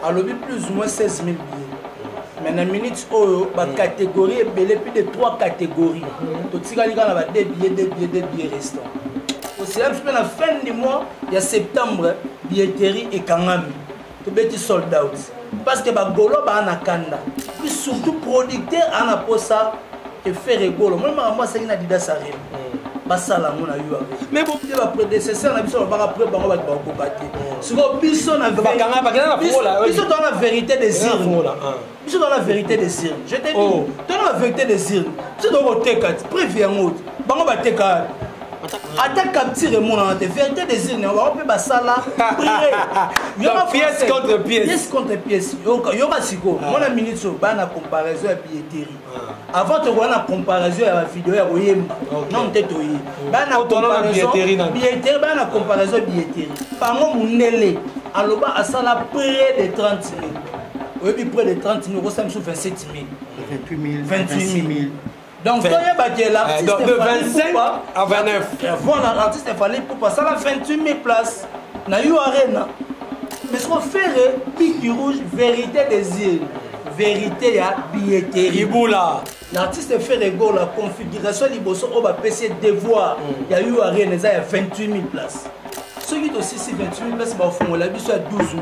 Alobi plus ou moins 16 000 billets. Mais na minute oyo ba catégorie ebele, plus de 3 catégories. Totikali kaka na ba 2 billets, 2 billets, 2 billets restants. Osela biso mpe na fin du mois ya septembre, billetterie ekangami. Tobeti sold out. Parce que ba Gaulois ba na kanda. Puis surtout producteur ana posa et Ferre Gola. Moi makambo asengi na Adidas Arena. Basala yango na yo avec. Mais bon, ba prédécesseur na biso babaka près bango bato bakokoka te. Sikoyo biso na Bakanga, bakanga na biso fungola, biso toza na vérité des Bakanga na urnes. fungola, ah. Biso toza na vérité des urnes. Je te dis, Oh. toza na vérité des urnes. Biso tokoteka ti preuve yango ti. Bango bateka ata capture emonana te. Vérité des urnes yango bango mpe basala prier. Donc, pièce contre pièce. Pièce contre pièce. Yoka, yoka sikoyo. Mona minute oyo, bana comparaison ya billetterie. Avant tokoya na comparaison ya bavideo ya koyemba. Non te toye. Bana Oh, tona na comparaison billetterie na. billetterie, bana comparaison billetterie. Bango mundele aloba asala près de 30 000. Oyebi près de 30 000, okosala biso 27 000. 28 000, 28 000. Donc, Vingt- toyeba ke l'artiste Donc, de Fally 25 Ipupa, à 29. Voilà, l'artiste Fally Ipupa asala 28 000 places na U Arena. Mais ce qu'on fait, Bic Rouge, vérité des urnes, vérité ya billetterie. Iboula. L'artiste Ferre Gola, configuration liboso oyo bapesi devoir ya U Arena eza ya 28 000 places. Soki tosisi 28 000 places, bakofongola biso ya 12 000.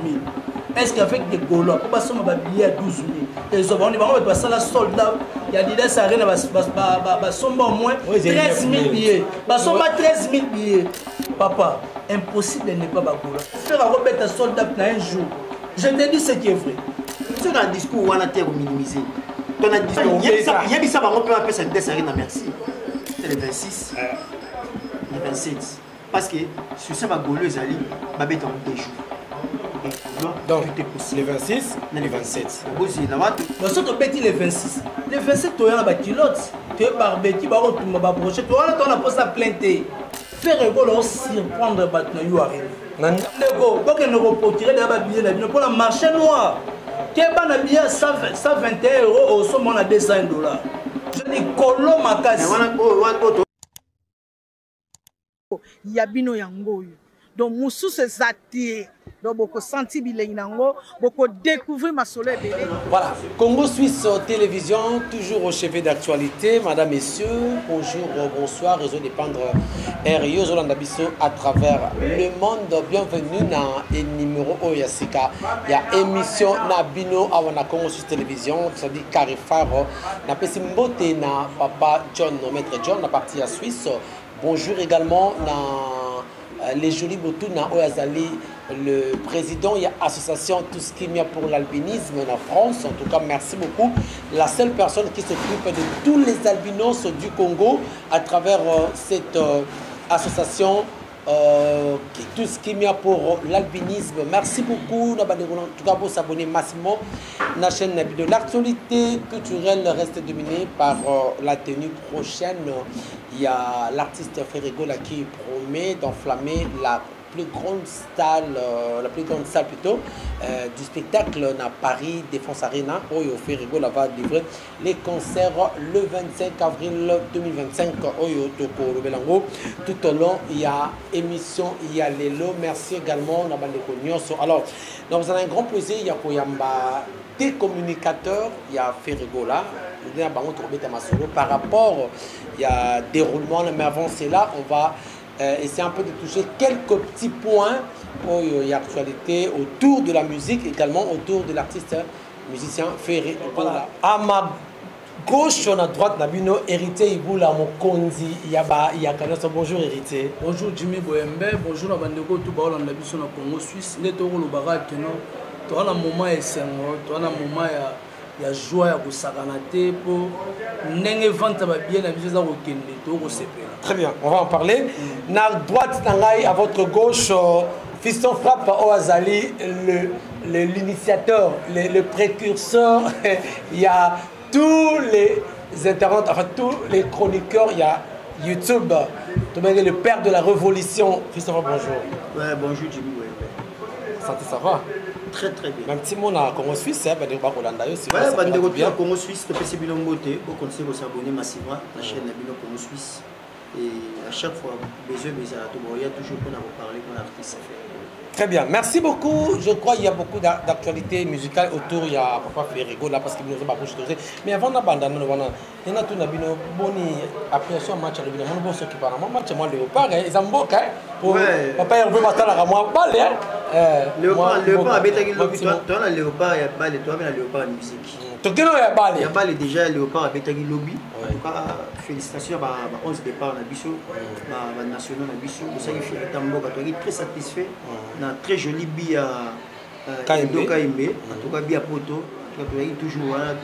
Est-ce qu'avec des Gaulois, mpo basomba babillet ya 12 000, ezwa bango bango bato basala sold out ya Adidas Arena, basomba au moins Oui, c'est 13 000 9 000. billets. Basomba 13 000 billets. Papa, impossible n'est pas Bagola. Ferre akobeta sold out na un jour. Je te dis ce qui est vrai. Soki na discours wana te kominimiser to na discours, yebisa bango mpe bapesa Adidas Arena merci. C'est le 26, le 27, parce que sur ça bagolo ezali babeta yango 2 jours. Donc, tout est possible. Le 26, Na le 27. Bozela wato. Donc soki tobeti le 26, le 27, toya na bakilote, toye barbecue, bakotumba babrochette wana, toza na mposa plein te. Ferre Gola osurprendre bato na yo Arena. Ndeko, bokende koprocurer deya babillet na bino mpona marché noir. Keba na billet ya 121 euro, osomba na 200 $. Likolo makasi. Mais wana oyo wana oyo Ya bino yango oyo, donc mosusu eza te, donc bokosanti bilengi nango, bokodécouvrir masolo ebele. Voilà, Congo Suisse Télévision, toujours au chevet d'actualité. Madame, Messieurs, bonjour, bonsoir. Réseau dépendre RIO Zolanda Biso à travers le monde. Bienvenue dans le numéro oyo ya sika. Il y a émission na bino awa na Congo Suisse Télévision, c'est-à-dire Carifaro. Na pesi mbote na papa John, maître John, na partie à Suisse. Bonjour également na les jolis Botuna oyo azali, le président, il y a association Tout ce qui pour l'albinisme en France. En tout cas, merci beaucoup. La seule personne qui s'occupe de tous les albinos du Congo à travers cette association Tout ce qui m'a pour l'albinisme. Merci beaucoup. En tout cas, vous s'abonner massivement à la chaîne de l'actualité culturelle reste dominée par la tenue prochaine. Il y a l'artiste Ferre Gola qui promet d'enflammer la plus grande salle, la plus grande salle plutôt, du spectacle à Paris Défense Arena. Oyo Ferre Gola va livrer les concerts le 25 avril 2025. Oyo tokolobela yango. Tout au long, il y a émission, il y a lelo. Merci également, na bandeko nyonso. Alors, donc, vous avez un grand plaisir, il y a koyamba des communicateurs, il y a Ferre Gola, par rapport, il y a déroulement, mais avant cela, on va essayer un peu de toucher quelques petits points où il y a actualité autour de la musique, également autour de l'artiste musicien Ferre Gola. À ma gauche, à droite, na bino, Héritier Iboula, mokonzi, ya ba, ya Kanoso. Bonjour Héritier. Bonjour Jimmy Boyembe, bonjour na bandeko tout baolanda biso na Congo Suisse. Nde tokolobaka keno, toza na moment ya esengo, toza na moment ya joie ya kosakana te, mpo ndenge vente ya babillet na biso eza kokende, tokosepela. Très bien, on va en parler. Na droite na ngai, à votre gauche, Fiston Frappe oyo azali, l'initiateur, le précurseur. Il y a tous les internautes, enfin tous les chroniqueurs, il y a YouTube. Tout le le père de la révolution. Fiston Frappe, bonjour. Ouais, bonjour Jimmy Boyembe. Santé, ça va? Très très bien. Même petit mot na Congo Suisse, hein, bandeko bakolanda yo, c'est Ouais, ça bandeko bien. ya Congo Suisse, topesi bino mbote, bokontinue kosabonner massivement na chaîne na bino Congo Suisse. Et à chaque fois, besoin bezala to boya toujours mpona koparler mpona artiste Ferre. Très bien, merci beaucoup. Je crois qu'il y a beaucoup d'actualités musicales autour. Il y a Papa Ferre Gola parce qu'il nous a beaucoup de Mais avant d'abandonner, il y a tout le boni appréciation match arrivé. Mon bon ceux qui parlent, moi match moi Léopard, ils ont beaucoup hein. Pour Papa Hervé Matala moi balle hein. Léopard, Léopard abetaki lobi toi na Léopard ya balle, toi na Léopard musique. Tokeno ya balle. Ya balle déjà Léopard abetaki lobi. En tout cas, félicitations ba 11 départ na biso, ba nationaux na biso, bosaki fierté mboka, toi très satisfait na très joli bi ya Edo Kayembe, en tout cas bi ya poto, tozalaki toujours wana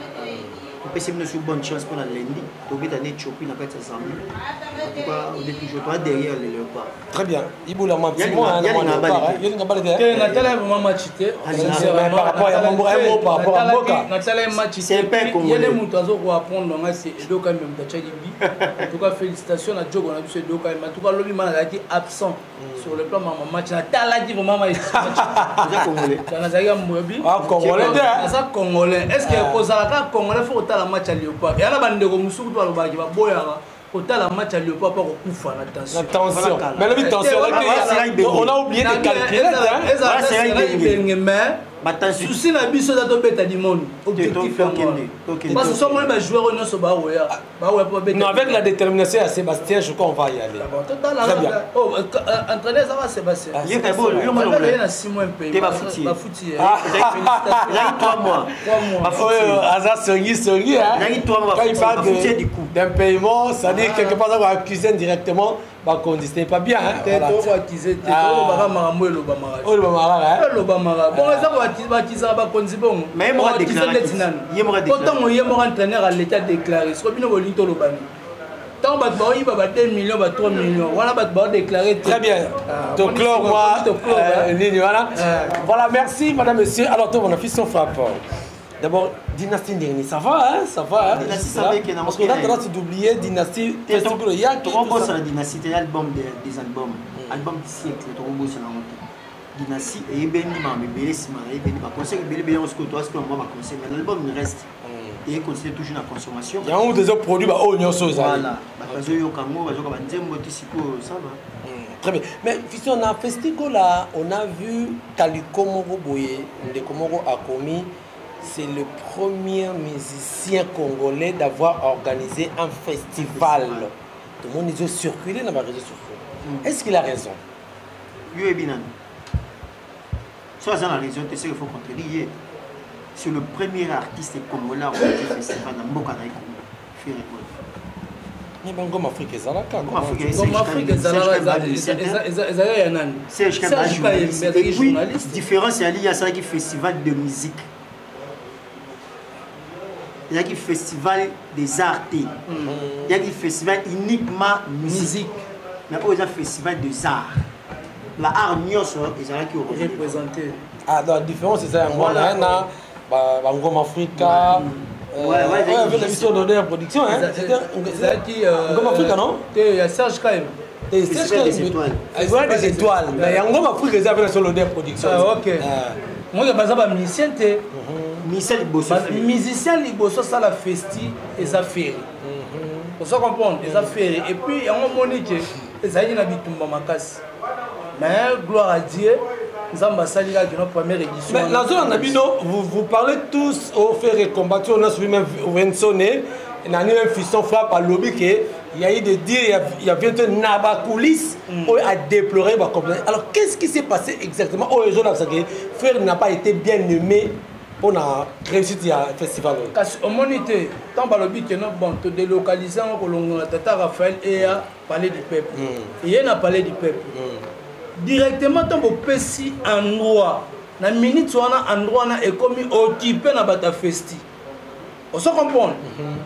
topesi bino sur bonne chance mpona lundi tobeta na Éthiopie na kati ya Zambie. En tout cas, on est toujours toi derrière le Léopard. Très bien. Iboula mwa petit mot, hein, Yolinga bale te. Natala vraiment match te. Par rapport à Mambo, un mot par rapport à Mboka. Natala match C'est pas congolais. Yene mutu azo ko apprendre nga c'est Edo Kayembe mutu atiaki bi. En tout cas félicitations na Djogo na biso Edo Kayembe. En tout cas lobi mana azalaki absent sur le plan mama match. Natalaki vraiment match. Oza congolais. Nazalaki ya moyebi. Ah congolais te. Naza congolais. Est-ce que kozalaka congolais faut kotala match ya Léopard? Ya na bandeko mosusu to balobaki baboyaka kotala match ya Léopard mpo kokufa na tension. Na tension. Mais lobi tension on a oublié de calculer hein. Ibenge mais souci na biso eza tobeta dimoni objectif yango parce que soki omoni bajoueur oyo nyonso baoya baoya mpo babeta. Non, avec la détermination ya Sébastien, je crois on va y aller. Très bien. Entraîneur ezaka Sébastien. Ye na 6 mois mpe bafuti ye. Ezalaki 3 mois. 3 mois. Oyo aza songi songi hein. Ezalaki 3 mois. Quand il parle d'un paiement, c'est-à-dire quelque part ça va accuser indirectement bakonzi, ce n'est pas bien. Tokoakize te, tolobaka makambo elobamaka. Olobamaka. Elobamaka bongo eza bakizaka bakonzi bongo akize ndeti nani po ntango ye moko entraîneur ya l'état déclaré siko bino bolingi toloba nini ntango bato baoyiba ba 2 millions ba 3 millions wana bato baodéclaré. Très bien. Toclore moi nini wana. Voilà, merci madame, monsieur. Alors to mon fils frappe. D'abord, Dynastie Nderni, ça va, hein? Ça va, hein? Dynastie, ça va, Parce qu'on a tendance d'oublier Dynastie, Festival, il y a qui. Tout la Dynastie, c'est l'album des albums. Album du siècle, tout le monde Dynastie, et ben, il m'a et ben, conseil, ben, ben, on se côtoie, ce qu'on va conseiller, mais l'album il reste. Et il continue toujours la consommation. Il y a un des autres produits, bah, oh, Voilà. Bah, parce que yo, Kango, bah, ça va. Très bien. Mais, on a festival là, on a vu Kaliko Moro Boye, Ndeko Moro a commis. C'est le premier musicien congolais d'avoir organisé un festival. Tout le monde est circulé dans les réseaux sociaux. Est-ce qu'il a raison? Yo Ebinan. Soit ça a raison, c'est ce qu'il faut contredire. C'est le premier artiste congolais à organiser un festival dans Mboka na Congo. Ferre Gola. Mais bon, comme Afrique ezalaka. Comme Afrique Comme Afrique ezalaka ezalaka ya nani? Serge Kayembe azalaki journaliste. Différence ya li asalaki festival de musique. Ezalaki festival des arts te. Ezalaki festival uniquement musique. Mais oyo eza festival des arts. Ba art nyonso ezalaki représenté. Ah, donc différence eza yango wana na bangoma Afrika. Ouais, ouais, avec la mission d'honneur production, hein. Ezalaki Ngoma Afrika, non? Te, ya Serge Kayembe. Serge des étoiles. Voilà des étoiles. Mais Ngoma Afrika eza avec la mission d'honneur production. Ah, ok. Moi, baza ba musicien te. Musicien liboso. Musicien liboso sala festi eza Ferre. Ozo comprendre, eza Ferre. Et puis yango moni ke ezalaki na bitumba makasi. Mais gloire à Dieu, Nzambe asali kaka na première édition. Mais la zone na bino, vous parlez tous au Ferre combattu, on a suivi même Wensone, nani même Fiston frappe à lobby que il y a eu des dires, il y a bientôt Naba coulisses a déploré ba complainte. Alors qu'est-ce qui s'est passé exactement au réseau là que Ferre n'a pas été bien nommé pour la réussite du festival? Kasi omoni te tant balobi que non bon to délocaliser en kolongo tata Raphaël et à palais du peuple. Et na palais du peuple. Directement tant bopesi endroit na minute wana endroit na ekomi occupé na bata festi. On se comprend.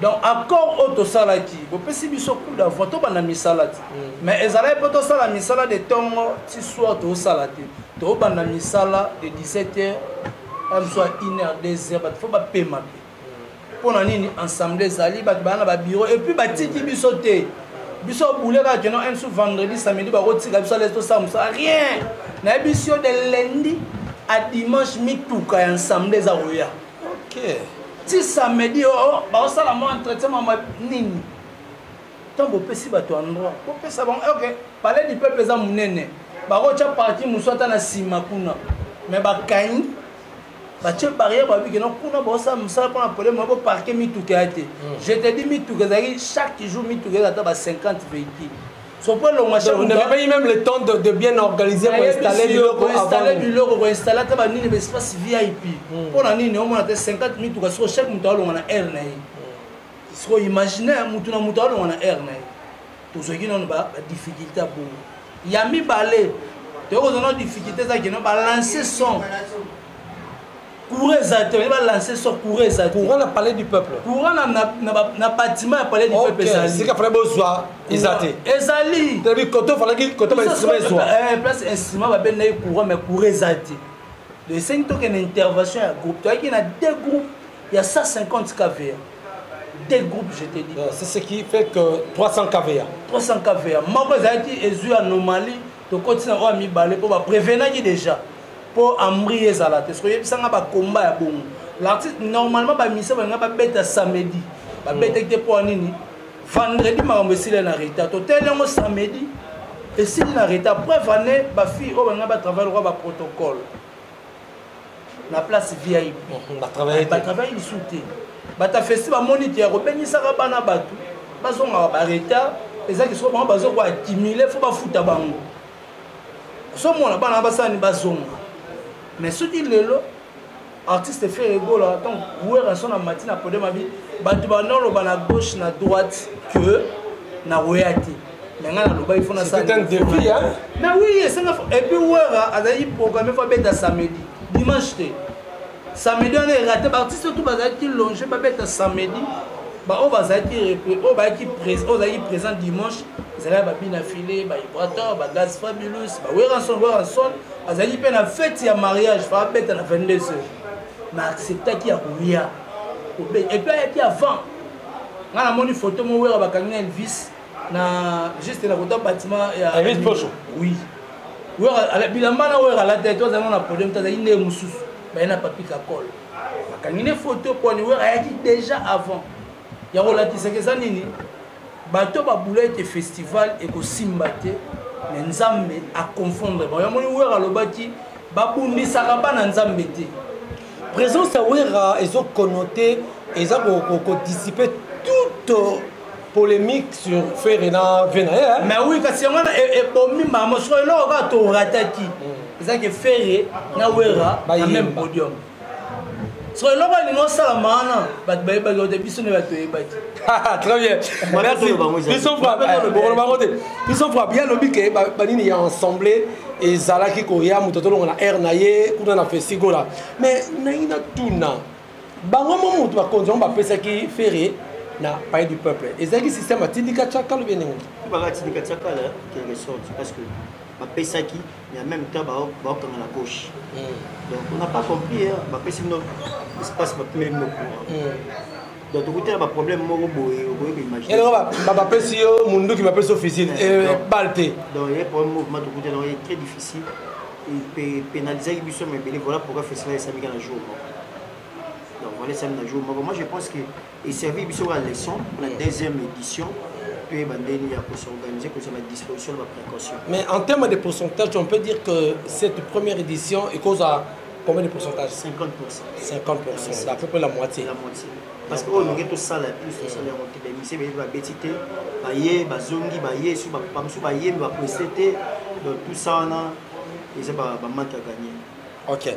Donc accord auto salaki, bopesi biso coup d'avant to bana misala ti. Mais ezala po to sala misala de tongo ti soir to sala ti. To bana misala de 17h à soit 1h 2h ba faut ba pema. Pona nini ensemble ezali ba bana ba bureau et puis ba tiki biso te. Biso boule ka que non un sous vendredi samedi ba rotika biso les to ça rien. Na biso de lundi à dimanche mituka ensemble za roya. OK. Ti samedi oh ba osala mo entretien mama nini. Tant bopesi bato endroit. Bopesa bon OK, palais du peuple za munene. Bakotya parking mosusu ata na nsima kuna, mais bakangi, batie barrière, babi kena kuna baosala mosala mpona problème wana, boparke mituka ya te. Je te dis, mituka ezalaki chaque jour, mituka eza ata ba 50 véhicule. So po elongwa. Vous n'avez pas eu même le temps de bien organiser pour installer biloko. Koinstalle biloko, koinstalle ata banini, baespace VIP. Mpona nini? Omona te 50 mituka soko chaque moto alongwa na aire na ye. Siko imagine motu na moto alongwa na aire na ye. Tozwaki nano badifficulté ya bongo. Ya mibale, toyei kozwa nano difficulté ezaki no balance son, courant eza te. Balance son, courant eza te. Courant na Palais du Peuple? Courant na bâtiment ya Palais du Peuple ezali. Sika fallait bozwa eza te. Ezali. Tebi koto falaki koto ba instrument ezwa. Place instrument babendaki courant, mais courant eza te. Donc esengi tokende intervention ya groupe. Toyaki na deux groupes ya 150 kva, deux groupes, je te dis. C'est ce qui fait que 300 kva. 300 kva. Moko ezalaki ezwi anomalie, tokoti na oyo ya mibale mpo baprévenaki déjà mpo ambri ezala te. Soki oyebisanga bakomba ya bongo, l'artiste, normalement bamusiciens balinga babeta samedi, babetaki te. Mpo ya nini? Vendredi makambo esili na retard. Toteli yango samedi, esili na retard. Preuve ane, bafille oyo balinga batravaille lokwa baprotocole na place VIP batravaille lisusu te. Bato festi bamoni te ya kobengisaka bana, bato bazongaka baretard. Ezaki soko bango bazo koaccumuler, faut bafuta bango. Ozomona bana basala ni bazonga. Mais soki lelo artiste Ferre Gola, donc Werrason na mati na podium, abi bato banoloba na gauche, na droite que nakoya te, mais ngai naloba il faut nasala. C'est un défi, hein? Mais oui, esenga. Et puis Wera azalaki programme faut abeta samedi, dimanche te. Samedi wana erate. Baartiste tout bazalaki longe babeta samedi. Baoyo bazalaki, oyo bayaki, oyo ozalaki présent dimanche, ezalaki babina file, baibrator, bagaz fabulous, baWerrason. Werrason azalaki mpe na fête ya mariage, fa abeta na 22 heures, mais acceptaki ya koya et puis ayaki avant. Ngai namoni photo mo Wera bakangi na Elvis na juste na kota bâtiment ya Elvis Pocho. Oui, Wera bilamba na Wera alata to azalaki na podium te, azalaki nde mosusu baye na Papi Kakol, bakangi ne photo poni Wera ayaki déjà avant. Ya kolakisaka eza nini? Bato babula ete festival ekosimba te, mais Nzambe aconfondre bango. Yamoni Wera alobaki babundisaka bana Nzambe te. Présence ya Wera ezoconnote, eza kodissiper toute polémique sur Ferre na ve na ye. Mais oui, kasi yango wana ebomi mama. Soko eloko kaka torataki ezaki Ferre na Wera na même podium. So eloko alingi osalama wana, bato bayebaki ote, biso nde bato oyebaki. Très bien, merci. Biso bokolo bango te. Biso frappe ya lobi ke banini ya ensemble ezalaki koya, moto atolongo na aire na ye kuna na Festigola. Mais nangi na tuna bango mo moto bakonzi yango bapesaki Ferre na Palais du Peuple, ezalaki système atindika tiaka lobi ndenge? Baka tindika tiaka quelque sorte, parce que bapesaki, mais en même temps baokanga na gauche. Donc on n'a pas compris, hein. Bapesi bino espace, bapimeli bino courant, donc tokutela baproblème moko boye, okoki koimagine. Eloko bapesi yo munduki, bapesi yo fusil, balle te. Donc ye problème mouvement tokutela yango très difficile, pénalisaki biso mebele. Voilà pourquoi festival esamika na jour moko. Donc voilà, esami na jour moko. Moi, je pense que eservi biso kaka leçon pour la deuxième édition, toyeba ndeni ya kosorganiser, kozwa badisposition na baprécaution. Mais en termes de pourcentage, on peut dire que cette première édition cause à combien de pourcentage? 50. 50, c'est à peu près la moitié. La moitié, parce que oyo ndenge tosala plus, tosala yango te. Bamusiciens baye, babeti te, baye, bazongi, baye bamosusu bayembi, bapreste te. Donc tout ça wana eza bamanque à gagner. Ok,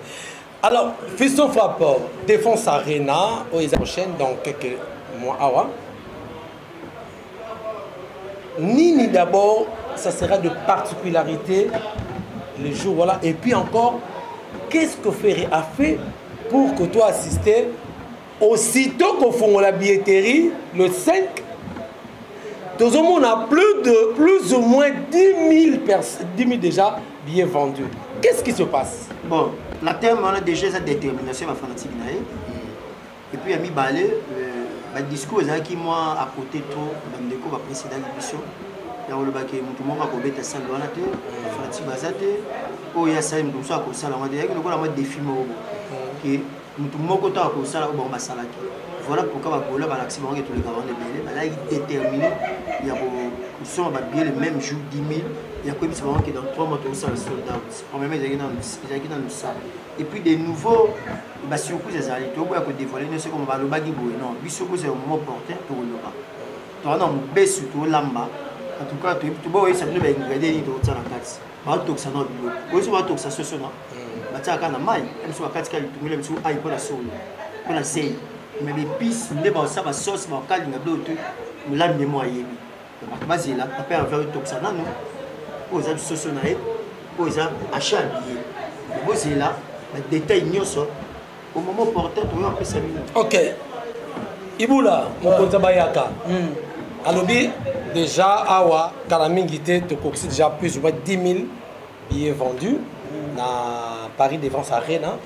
alors Fiston Frappe, Défense Arena oyo eza prochaine dans quelques mois awa, nini d'abord ça sera de particularité le jour? Voilà, et puis encore, qu'est-ce que Ferré a fait pour que toi assister aussitôt kofongola billetterie le 5, tozomona plus ou moins 10 000 personnes, 10 000 déjà billets vendus? Qu'est-ce qui se passe? Bon, na terme wana déjà eza détermination ya bafanatique na ye. Et puis ya mibale, badiscours ezalaki mwa à côté trop. Bandeko baprécédaki biso ya kolobaki motu moko akobeta sale wana te, bafanatique baza te, oyo asali moto mosusu akosala yango te. Eyaki lokola mwa défi moko bo ke Motu moko to akosala oyo bango basalaki. Voilà pourquoi bagaulois balakisi bango ke toleka bango ebele, bazalaki déterminé ya kosomba babillet le même jour 10 000, ya koyebisa bango ke dans 3 mois tokosala sold out. Premièrement, ezalaki nanu ça. Et puis de nouveau basurprise ezali, toboya kodévoile nyonso koma balobaki boye. Non, biso kozala moment opportun tokoloba, toza na mobesu, tolamba. En tout cas toyebi, toboyebisa bino baingrédient nini tokotia na kati. Baotokisa na biloko oyo, so baotokisa soso na batiaka kaka na mai ya biso, bakatika litungulu ya biso, ai mpo na solo, mpo na zei, mais baépice nde baosala basauce, baokalinga biloko to molambi mo ayebi. Bato bazela papa ya otokisa nano oyo eza soso na ye, oyo eza achat ya billet. Bozela badetail nyonso au moment opportun, toyo apesa bino. Ok, Ibula, mokonzi ya bayaka alobi déjà awa kala mingi te tokokisi déjà plus ou moins 10 000 billets vendus na Paris Défense Arena.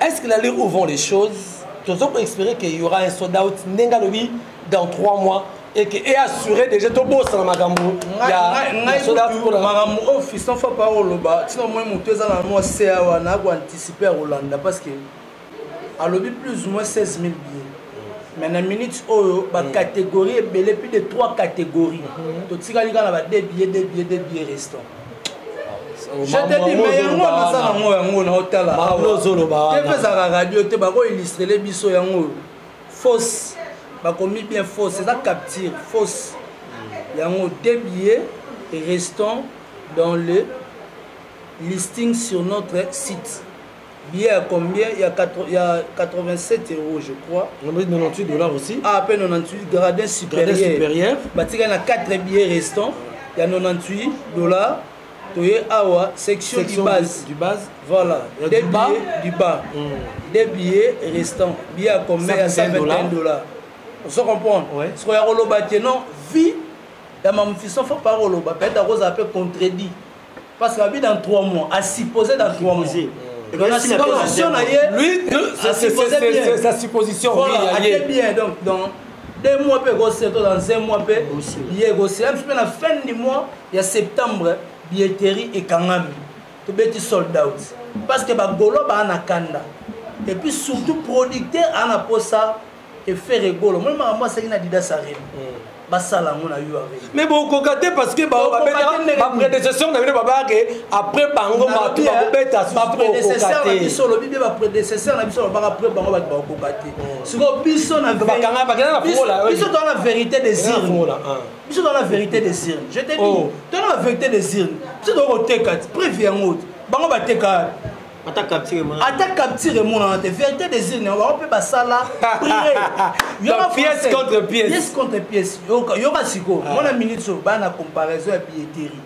Est-ce que l'allure où vont les choses, tozo espérer qu'il y aura un sold out ndenge alobi dans 3 mois et que est assuré déjà tobosana makambo ya sold out mpona makambo oyo Fiston fa pa oloba ntina moi moto eza na mwa se awa na koanticipe ya kolanda, parce que alobi plus ou moins 16 000 billets, mais na minute oyo bacatégorie ebele, plus de 3 catégories, totikali kaka na ba 2 billets, 2 billets, 2 billets restants. Je te dis, mais yango naza nango, yango naotala ozoloba. Te mpe ezalaka radio te, bakoillustrele biso yango. Fausse, bakomi bien fausse, eza capture fausse. Yango deux billets restants dans le listing sur notre site. Billet à combien? Il y a 87 € je crois. 98 $ aussi. Ah, pe 98, gradin supérieur. Gradin supérieur. Batika na 4 billets restants, il y a 98 $. Toye awa section, section du base. Du base. Voilà. Il y a des du bas. Billets du bas, des billets restants, billets à combien? À 121. 121 $. On se comprend? Ouais. Ce qu'on ya koloba te, non, vie ya mamufiso fo pa koloba, peut-être akozala mpe contredit, parce que abi dans 3 mois, à supposer dans 3 mois. Donc, la supposition na ye. Lui, c'est sa supposition. Voilà, oui, ake bien. Donc dans 2 mois mpe ekosila, to dans un mois mpe billet ekosila mpe na fin du mois ya septembre, billetterie ekangami, tobeti sold out, parce que bagaulois baa na kanda et puis surtout producteur aa na posa Ferre Gola. Moi makambo asalaki na Adidas Arena, basala yango na yo Arena. Mais bokoka te, parce que baprédécesseur na bino babake après bango, bato bakobeta. Baprédécesseur na biso, olobi bien, baprédécesseur na biso balobaka après bango bato bakokoka te. Sikoyo biso na biso toza na vérité des urnes, biso toza na vérité des urnes, je te dis, toza na vérité des urnes. Biso tokoteka preuve yango, bango bateka. Ata capture emonana. Ata capture emonana te. Vérité des urnes, bango mpe basala pièce contre pièce. Pièce contre pièce. Yoka sikoyo, mona minute oyo baya na comparaison ya billetterie.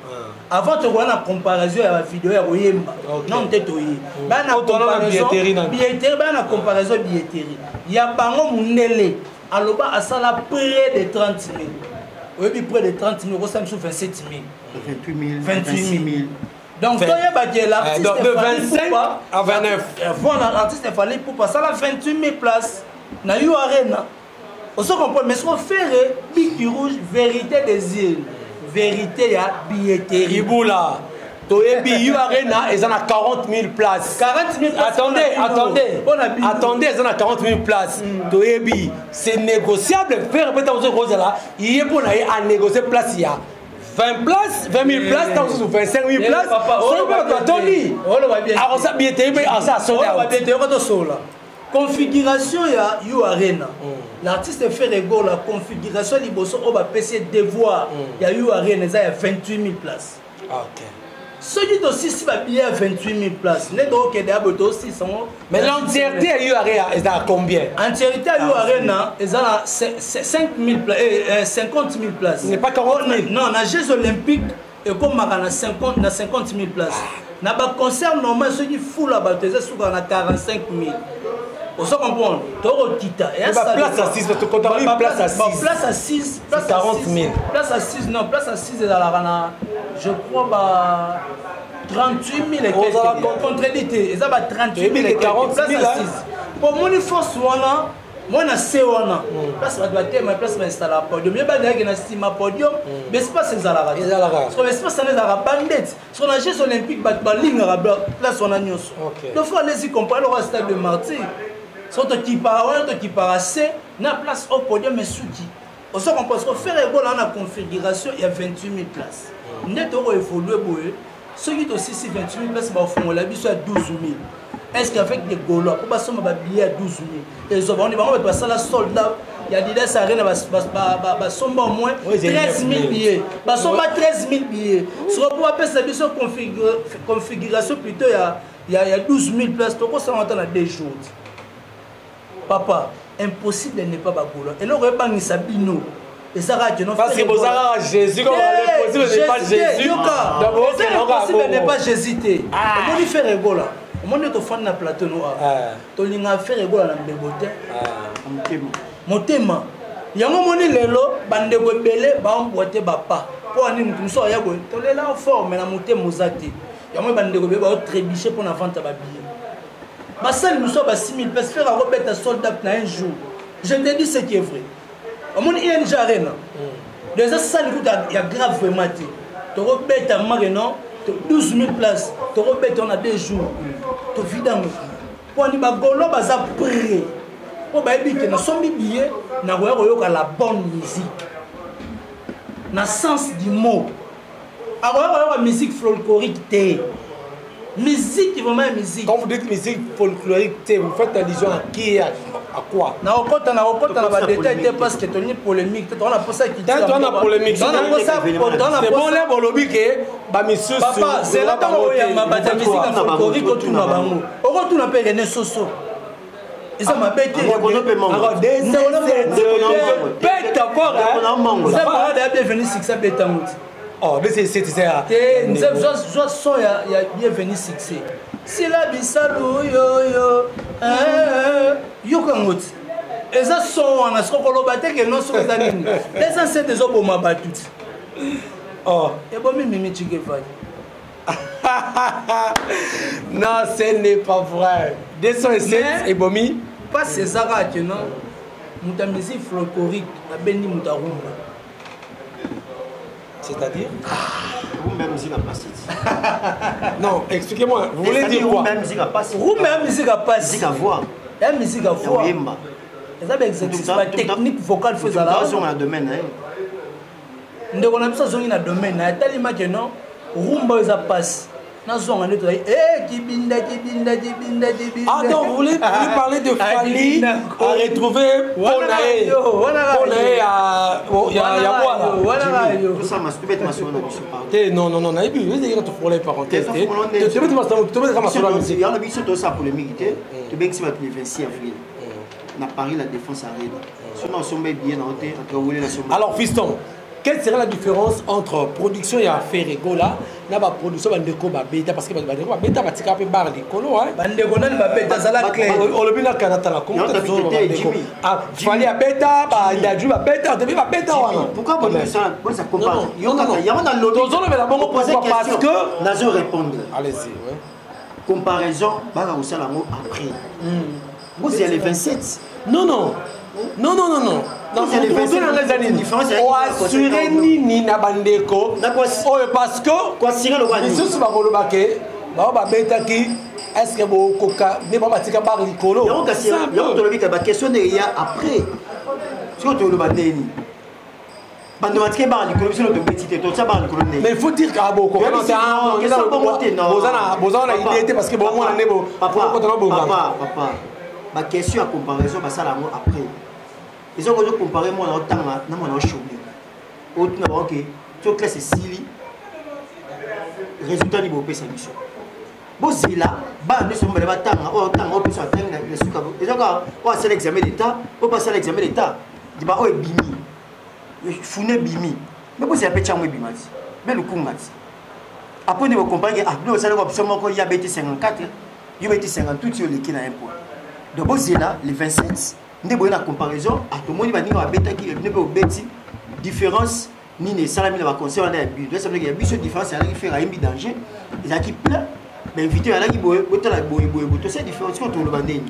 Avant tokoya na comparaison ya bavideo ya koyemba, non te, toye baya na billetterie, baya na comparaison billetterie ya bango. Mundele aloba asala près de 30 000. Oyebi près de 30 000, okosala biso 27 000. 28 000. 28 000. Donc toyeba ke l'artiste de 25 à 29. Voilà, l'artiste Fally Ipupa asala 28 000 places na U Arena, ozo comprendre? Mais soko Ferre, bic rouge, vérité des urnes, vérité ya billetterie. Ibula, toyebi U Arena eza na 40 000 places. 40 000 places. Attendez, attendez, attendez, eza na 40 000 places, toyebi c'est négociable. Ferre mpe ntango soki kozala ye mpo na ye anégocie place ya 20 places, 20 000 places, ntango mosusu 25 000 places, soki mpe bato batondi, akosa billetterie mpe asa sold out. Yoka, tosola configuration ya U Arena. L'artiste Ferre Gola, configuration liboso oyo bapesi ye devoir ya U Arena eza ya 28 000 places. Soki tosisi babillet ya 28 000 places, nde tokokende ya boye, tosisa yango. Mais l'entièreté ya U Arena eza à combien? Entièreté ya U Arena eza na 5 000, 50 000 places. N'est pas 40 000? Non, na Jeux olympiques ekomaka na 50, na 50 000 places. Na baconcert normal, soki fula bato eza sukaka na 45 000. Ozo comprendre? Tokokita. Place assise, place assise. Place assise. 40 000. Place assise, non, place assise ezalaka na, je crois, ba 38 000 et quelques. Contredit te, eza ba 38 000 et quelques place assise. Po moni force wana. Mwana se wana, place bato batema, place bainstallaka podium, ye bandeyaki na nsima podium, baespace ezalaka. Ezalaka. So baespace wana ezalaka bandeti. So na Jeux olympique bato balingaka place wana nyonso. Donc faut aller comprendre eloko ya stade de martyr. So tokipaka wana, tokipaka se na place au podium esuki. Ozo comprendre so Ferre Gola wana configuration ya 28 000 places. Nde tokoévolue boye, soki tosisi 28 000 places, bakofongola biso ya 12 000. Est ce qu'avec des Gaulois mpo basomba babillet ya 12 000, ezwa bango bango bato basala sold out ya Adidas Arena, basomba au moins 13 000 billets, basomba 13 000 billets. Soko mpo bapesa biso configuration plutôt ya 12 000 places, tokosala ata na 2 jours, papa. Impossible n'est pas bagaulois. Eloko ebangisa bino eza kaka que non. Parce que boza kaka Jésus, comme l'impossible n'est pas Jésus. Donc l'impossible n'est pas Jésus te. Omoni Ferre Gola, omoni tofandi na plateau no awa, tolingaka Ferre Gola na mbebo te, motema yango. Omoni lelo bandeko ebele baemboîte bapa mpo ani motu mosusu aya boye, tolela fort, mais na motema oza te. Yango bandeko ebele baotrébuche mpo na vente ya babillet. Basali mosusu ba 6000 place, Ferre akobeta sold out na un jour, je te dis ce qui est vrai. Omoni ING Arena, donc eza sali kuta ya grave vraiment te. Tokobeta make non 12 000 places, tokobeta na 2 jours, tovidango mpo ani bagolo baza prêt, mpo bayebi ke nasombi billet, nakoya koyoka la bonne musique na sens du mot. Akoya koyoka musique folklorique te, musique vraiment ya musique. Quand vous dites musique folklorique te, vous faites allusion à qui et à quoi? Nakokota na badétail te parce que tolingi polémique te. Toza na posa. Toza polémique, c'est bon. Le bolobi ke bamisusu. Papa, zela ntango oyamba bato ya musique ya folklorique, otuna bango. Okotuna mpe René Soso, eza mabe te. Beta fort. Ya Bienvenu Succès, betango te. Oh, mais c'est c'est te nzembo, zwa son ya Bienvenu Succès, sila bisalu yoyo, yoka yango ti eza son wana. Soki koloba te ke non, soki eza nini, eza nsete ezoboma bato ti. Oh. Ebomi Mimi Chikefali. Non, ce n'est pas vrai. 207 ebomi. Mpasi eza kaka ke non, moto ya musique folklorique abendi moto arumba. C'est-à-dire? Rumba ya musique ya pasi. Non, expliquez-moi. Vous voulez dire quoi? Rumba ya musique ya pasi. Rumba ya musique ya pasi. Musique ya voix. Ya musique ya voix. Oyemba. Eza baexercice, batechnique vocale fo ezala. Azonga na domaine na ye. Ndeko na biso azongi na domaine na ye, atalima ke non, rumba oyo eza pasi, nazonga nde tozali e kibinda kibinda kibinda kibinda. Ah, donc vous voulez parler de Fally à retrouver Ponae. Ponae ya Bwala. Tobeta masolo na biso. Te, non, non, non, nayebi ezalaki tofongola parenthèse te. Tobetaka masolo ya musique. Yango biso tosala polémique te. Tobengisi bato le 26 avril na Paris, La Défense Arena. Soki osomba billet na yo te, atoka welela somba. Alors fiston, quelle serait la différence entre production ya Ferre Gola na baproduction bandeko babeta? Parce que bandeko babeta batika mpe bar likolo. Bandeko nani babeta? Azala clair. Olobi na kana tala Fally abeta, badaju babeta, tobi babeta wana. Pourquoi bonisa compare yango na lobi? Tozolobela bongo pourquoi? Parce que nazo répondre. Allez-y, ouais. Comparaison baka kosala yango après, bozela le 27. Non, non, non, non, non, non. Nanga eza nini? Oassure nini na bandeko oyo? Parce que lisusu bakoloba ke bao babetaki, est ce que bokoka nde bao batika bar likolo? Yango tolobi ka baquestion nde eya après. Soki toloba ndeni bando batike bar likolo, biso tobeti te, totia bar likolo ndenge. Mais il faut dire ka bokoka boza na idée te, parce que bomona nde bokotana bonganga. Papa, papa, baquestion ya comparaison basala yango après. Eza kozo compare mwana otanga na mwana ochômer. Otuna bango ke so classe esili, résultat nini bopesa biso? Bozela bana nyonso mibale batanga. Oyo otanga, oyo biso atangi na suka, eza kaka oyo asala examen d'état, oyo mpe asala examen d'état diba oyo ebimi fune ebimi. Me bozela mpe tiango ebima ti mpe lukunga ti après nde bocomprendre ke ah, bino bosalaka biso moko ya beti 54, yo beti 58, yo oleki na 1 point. Donc bozela le 27 nde boye na comparaison. Ah, tomoni baninga babetaki, bino mpe obeti, différence nini esalami na baconcert wana ya bino? Esamelaki ya biso différence ezalaki Ferre ayembi danger, ezalaki plein. Bainvité alaki boye, botala boye boye boye, tosala différence. Sikoyo toloba ndeni?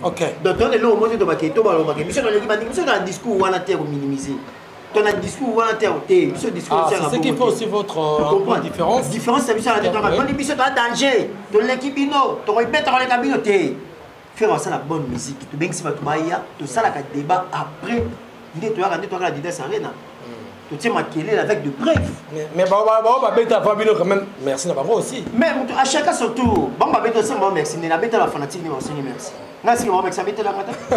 Donc tona eloko moko te, tobake to balobake biso toleki bandenge. Biso na discours wana te ya kominimiser, to na discours wana te te biso discours. Ah, c'est ce qui fait aussi votre différence. Différence ya biso na te, tokatoni biso toa danger, toleki bino, tokoibeta koleka bino te. Faire asala bonne musique, tobengisi bato baya, tosalaka débat après nde toyaka, nde toyaka na Adidas Arena, totie makelele avec de preuves. Mais bao babeta avant bino quand même, merci na bango aussi. Mais moto à chacun son tour. Bango babeta, osenga bango merci. Nde nabeta bafanatique nde baosengi merci. Nga siki bango merci, abetelanga te,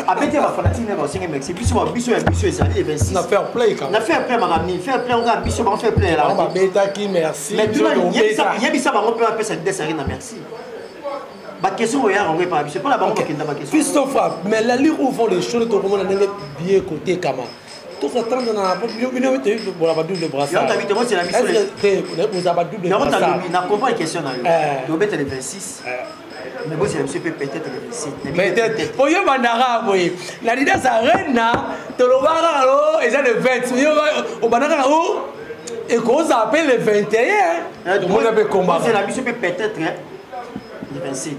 abete bafanatique nde baosengi merci. Biso biso ya biso ezali le 26. Na fair play quand même. Na fair play, makambo nini? Fair play onga biso bango fair play. Bango babetaki, merci. Mais yebisa bango mpe bapesa Adidas Arena merci. Baquestion oyo yango epaka biso mpona bango bakenda baquestion. Christopher, mais l'allure où vont les choses, tokomona ndenge billet kotekama, tozatendre na bino bola ba double brassard. Bozala ba double brassard. Na comprendre question na yo. Tobeta le 26, mais bozela biso mpe peut-être le 27. Peut-être oyo bandaka boye na Adidas Arena, tolobaka kaka lo eza le 20, obanda kaka o ekozala mpe le 21, tomona mpe komba. Bozela biso mpe peut-être le 27,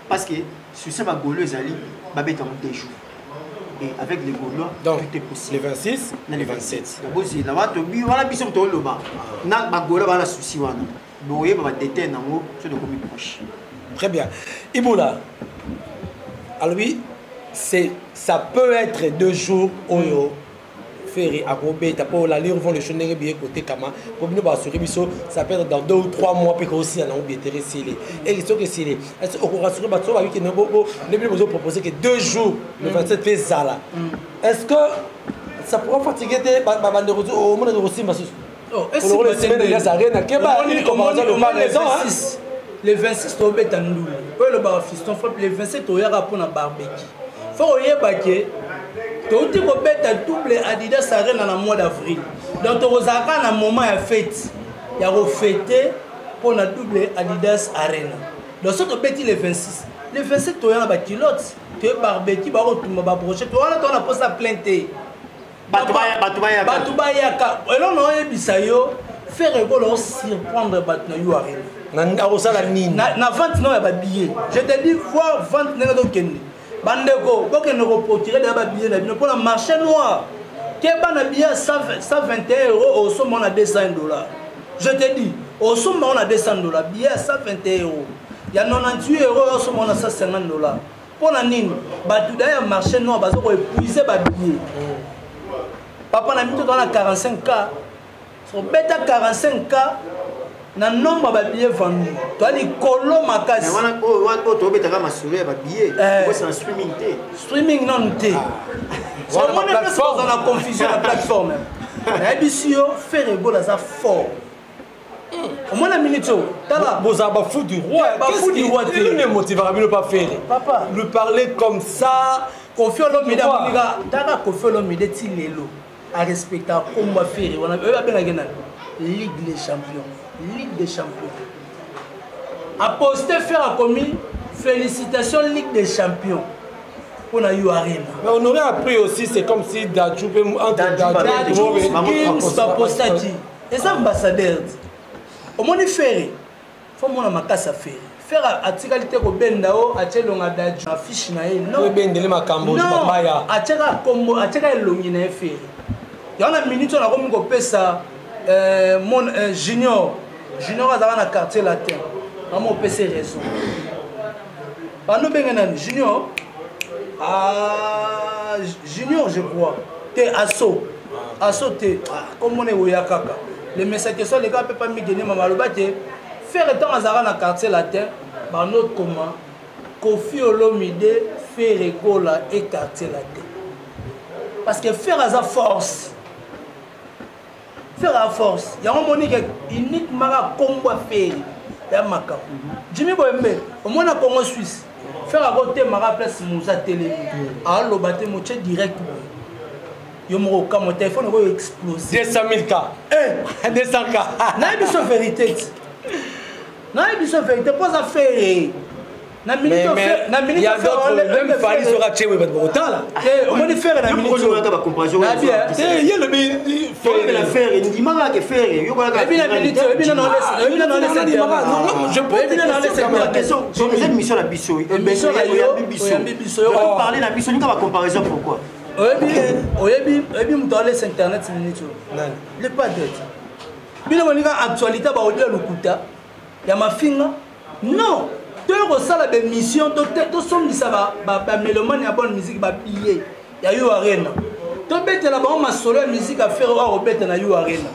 parce que succès bagolo ezali babetango 2 jours et avec les Gaulois. Donc, tout est possible. Le 26, le 27. Bozela wana, wana biso toloba na bagaulois bana souci wana, boyeba badétail nango so tokomi proche. Très bien. Ibola alobi c'est ça peut être 2 jours oyo Ferre akobeta mpo l'allure vont les choses, ndenge billet kotekama mpo bino baassurer biso, ça peut être dans 2 ou 3 mois mpe kosila nango billetterie esili. Et soki esili, est-ce okorassurer bato so babiki nde bino bozopropose que 2 jours, le 27 mpe ezala? Est-ce que ça pourra fatiguer te bandeko omonaki kosimba susu semaine keba? Le 26 tobeta ndulu oyo elobaka fiston frappe. Le 27 toyaka mpona barbecue. Fo koyeba ke touti kobeta double Adidas Arena na mois d'avril, donc tokozala kaka na moment ya fête, ya kofêter mpona double Adidas Arena. Donc so tobeti le 26, le 27 toya na baculotte, toye barbecue, bakotumba babrochette wana, towana mposa plein te. Bato Bato bayaka. Eloko na oyebisa yo, Ferre Gola osurprendre bato na yo Arena. Akosala nini? Na vente no ya babillet, je te dis, voir vente ndenge tokende. Bandeko, bokende koprocurer deya babillet na bino mpona marché noir ke bana billet ya 121 euro, osomba na 200 dollar. Je te dis, osomba ngo na 200 dollar. Billet ya 121 euro, ya 98 euro, osomba ngo na 150 dollar. Mpo na nini? Bato da ya marché noir baza koépuiser babillet. Papa na mito toza na 45 k, obeta 45 k na nombre ya babillet vendu, toza likolo makasi. Oyo tobetaka masolo ya babillet, na streaming te. Streaming nanu te. Omoni place oza na confusion na plateforme. Nayebisi yo, Ferre Gola aza fort. Omona minute oyo, tala. Bozala bafou du roi. Bafou du roi te. Ne motivaka bino pas Ferre? Papa. Lui parler comme ça. Kofi Olomide amonika taka. Kofi Olomide ti lelo arespectaka kombo ya Ferre wana oyo babengaki nani, Ligue des champions, Ligue des champions. Aposte Ferre, akomi félicitation Ligue des champions mpona yo Arena. Mais on aurait appris aussi, c'est comme si Dadju peut entre Dadju, Gims bapostaki, eza ambassadeur. Omoni Ferre, fo mona makasi ya Ferre. Ferre atikali te kobenda o atie elonga Dadju affiche na ye. Non, ebendele makambo baya. Atiaka kombo, atiaka elongi na ye Ferre. Yango na minute oyo nakomi kopesa mon Junior. Junior azalaka na Quartier Latin, mama opesa raison. Bando benge nani? Junior, ah, Junior je crois te, aso aso te, komona ekoya kaka le message so aleka mpe pa migene. Mama aloba te Ferre ntango azalaka na Quartier Latin, bando koma Kofi Olomide, Ferre Gola e Quartier Latin, parce que Ferre aza force. Ferre aza force. Yango omoni ke uniquement kaka kombo ya Ferre ya makambo. Jimi Boyembe, omona Congo Suisse, Ferre akotemaka place moza telemi, aloba te, motie direct boye, yo moko okamwa, telefone okoyo explose. 200 000 cas, 200 cas. Nayebi so vérité ti, nayebi so vérité mpo aza Ferre. Na minute na minute, il y a d'autres, même Fally sera tchewe, bato bakotala. Omoni Ferre na minute te, ye lobi. La Ferre, ndimaka ke Ferre. Ebi na minute, ebi na ebi na Je pose question, eza émission na biso, oyambi biso, parler na biso, ninga bacomparaison, pourquoi? Oyebi, oyebi, oyebi moto alesa internet minute oyo, le padre. Bino boninga actualité, baaudio ya lokuta, ya mafinga. Non, toyo kosala baémission, tosombisa bamélomane ya bonne musique babillet ya U Arena, tobetela bango masolo ya musique. Affaire oyo akobeta na U Arena,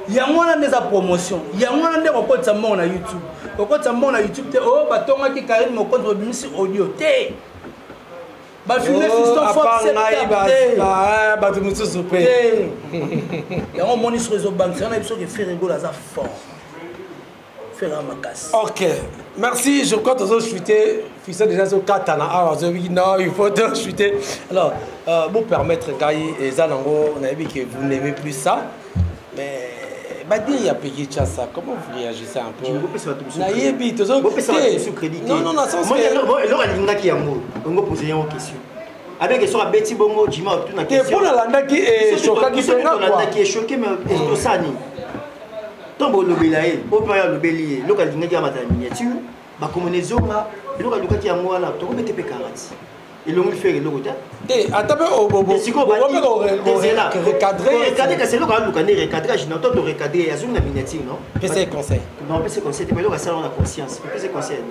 yango wana nde eza promotion, yango wana nde kokotisa mbongo na YouTube. Kokotisa mbongo na YouTube te oyo batongaki Karine Mokonzi, babimisi audio te, bafilme Fiston. Bato mosusu mpe. Yango omoni soki ezobangisa na biso ke Ferre Gola aza fort, Ferre makasi. Ok, merci. Je crois tozochuter. Fiston déjà azokatana awa, azobi non, il faut tochuter. Alors euh, permettre ngai, eza nango, nayebi ke vous n'aimez plus ça, mais badire ya Peki Chasa, comment vous réagissez un peu? Nayebi tozo Non, non, na sens eloko alingaki yango, ongo pose yango question avec question abeti bongo jima otuna. Te, mpo nalandaki, eshokaki mpenga. Olandaki, echoqué, mais tosani ntango bolobela ye, oyo mpe oyo alobeli ye, eloko alingaki amata na miniature, bakomona ezonga, eloko alukaki yango wana. Tokobete mpe karati elongi Ferre eloko te. Te, ata mpe recadre, kasi eloko aluka nde recadrage. Non, to torecadre, azongi na miniature, non. Pesa conseil. Non, pesa conseil te. Eloko asala na conscience, pesa conseil.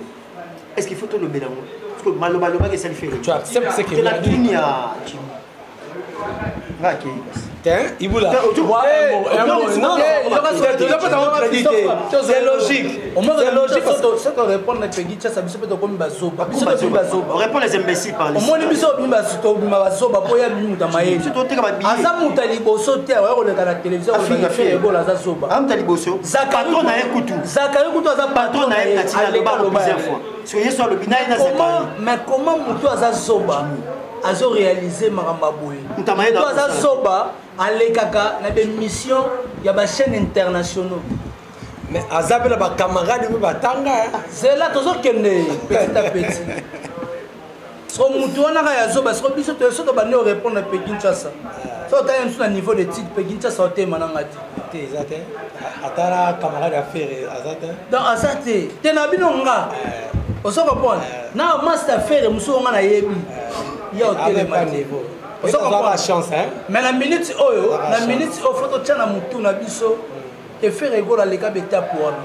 Est ce qu'il faut tolobela yango? Parce que maloba alobaki esali Ferre. Tu acceptes ce que la tuni ya nga akei kasi. Ibula. Non, c'est logique. C'est logique. Soki répondre na Pegi Tiasa, biso mpe tokomi bazoba. Biso tokomi bazoba. On répond les imbéciles par Omoni, biso tobima bazoba mpo ya bimi moto ya mayele. Aza moto ya liboso te oya koleka na télévision Ferre Gola aza zoba. Amuta liboso, patron na ye kutu. Zakari kutu aza patron na ye, aleka loba. Yesu alobi na ye na Zakari. Mais comment moto aza zoba azoréalise makambo ya boye? Moto aza zoba alekaka na bémission ya bachaîne internationaux. Mais aza mpe na bacamarade mpe batanga. Zela, tozokende petit à petit. Soko mutu wana kaka ya zoba, soko biso so tobandi orépondre pe Kinshasa, so otali mosu na niveau de titre, pe Kinshasa otema nanga te. Te, eza te, atala camarade ya Ferre aza te. Donc aza te te na bino nga ozo comprendre na master Ferre mosu nga nayebi ya otelema te. Ozo comprendre chance, hein? Mais na minute oyo, na minute oyo, faut totia na mutu na biso ke Ferre Gola aleka betape wana,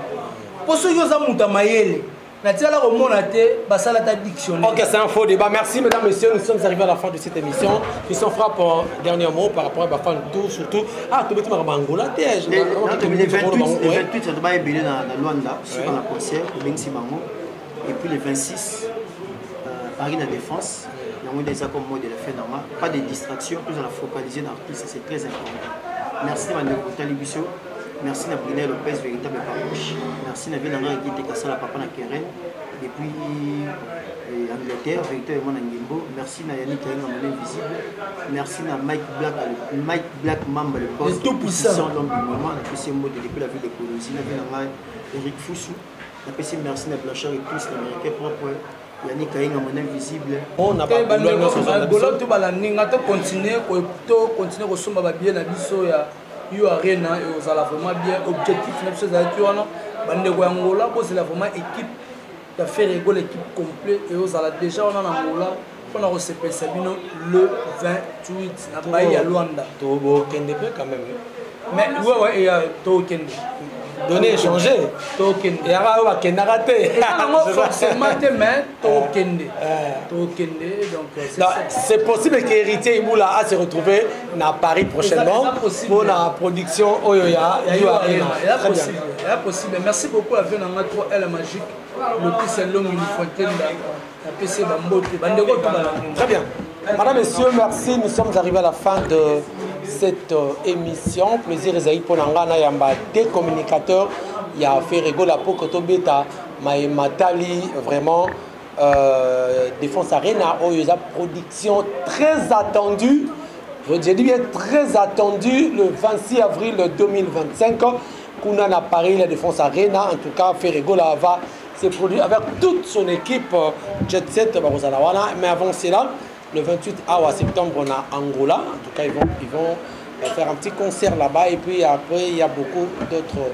mpo soki oza moto ya mayele, natikala komona te basala ta dictionnaire. Ok, c'est un faux débat. Merci, mesdames, messieurs. Nous sommes arrivés à la fin de cette émission. Christian Frappe, dernier mot par rapport à Bafan tout, surtout. Ah, tu veux dire Angola, Le 28, ça doit être na Luanda, sur la concert, au bango. Et puis le 26, Paris la Défense. Yango déjà comme mot de la fin normal. Pas de distraction, plus à la focaliser dans l'artiste, c'est très important. Merci bandeko kotali biso. Merci na Brunel Lopez, véritable parouche. Merci na vie na ngai Gite Kasala, papa na Keren depuis Angleterre, véritablement na Ngimbo. Merci na Yannick Kayenga, mon invisible. Merci na Mike Black, le, Mike Black Mamba, le boss tout puissant, l'homme du moment. Na pesi mot depuis la ville de Colosie, na vie na ngai Eric Foussou. Na pesi merci na Blanchard et tous l'américain propre. Yannick Kayenga, mon invisible. Golo to balandi nga, tocontinue kosomba babillet na biso ya U Arena, ezala vraiment bien. Objectif na biso ezalaki wana. Bandeko ya Ngola, bozela vraiment équipe ya Ferre Gola, équipe complet eozala déjà wana na Ngola mpona kosepelisa bino le 28 na bai ya Lwanda. Tokende mpe quand même. Mais wewe, tokende. Donner, échanger. Tokende. Eyaka oyo bakendaka te. Eza nango forcément te, mais tokende, tokende. Donc c'est possible que Héritier Ibula a se retrouver na Paris prochainement pour la production oyo ya U Arena. Eza possible, eza possible. Merci beaucoup, avion nanga 3 L magique, lopisa elongi Fontaine, napesi bambote bandeko tobala. Très bien. Madame, Messieurs, merci. Nous sommes arrivés à la fin de cette émission. Plaisir ezali mpo na ngai nayamba des communicateurs ya Ferre Gola po kotobeta matali vraiment Défense Arena oyo eza production très attendue. Je dis bien très attendue, le 26 avril 2025 kuna na Paris, la Défense Arena. En tout cas, Ferre Gola va se produire avec toute son équipe euh, Jet Set bakozala wana. Mais avant cela, le 28 awa septembre na Angola, en tout cas ils vont, ils vont euh, faire un petit concert là-bas et puis après il y a beaucoup d'autres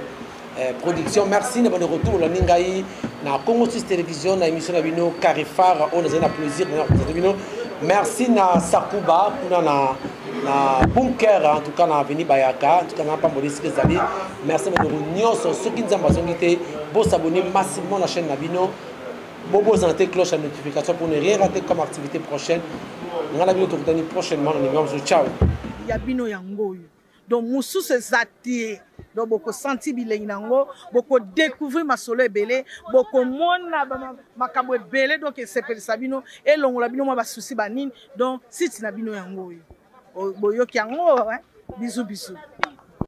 euh, productions. Merci na de retour la ningai na Congo 6 Télévision na émission na bino Carifar on a plaisir na bino. Merci na Sakuba kuna na na bunker en tout cas na avenue Bayaka en tout cas na pamboli esika ezali. Merci bandeko nyonso soki Nzambe azongi te bosabonner massivement na chaîne na bino bobosana te cloche ya notification pour ne rien rater comme activité prochaine. Ngai na bino tokutani prochainement na numéro mosusu. Ciao. Ya bino yango oyo donc mosusu eza te donc bokosanti bilengi na yango bokodécouvrir masolo ebele bokomona makambo ebele donc esepelisa bino elongola bino mwa basusi banini donc site na bino yango oyo boyoki yango bizu bizu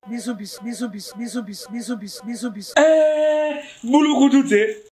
bizu bizu bizu bizu bizu bizu bizu bizu bizu eh, bulukutu te.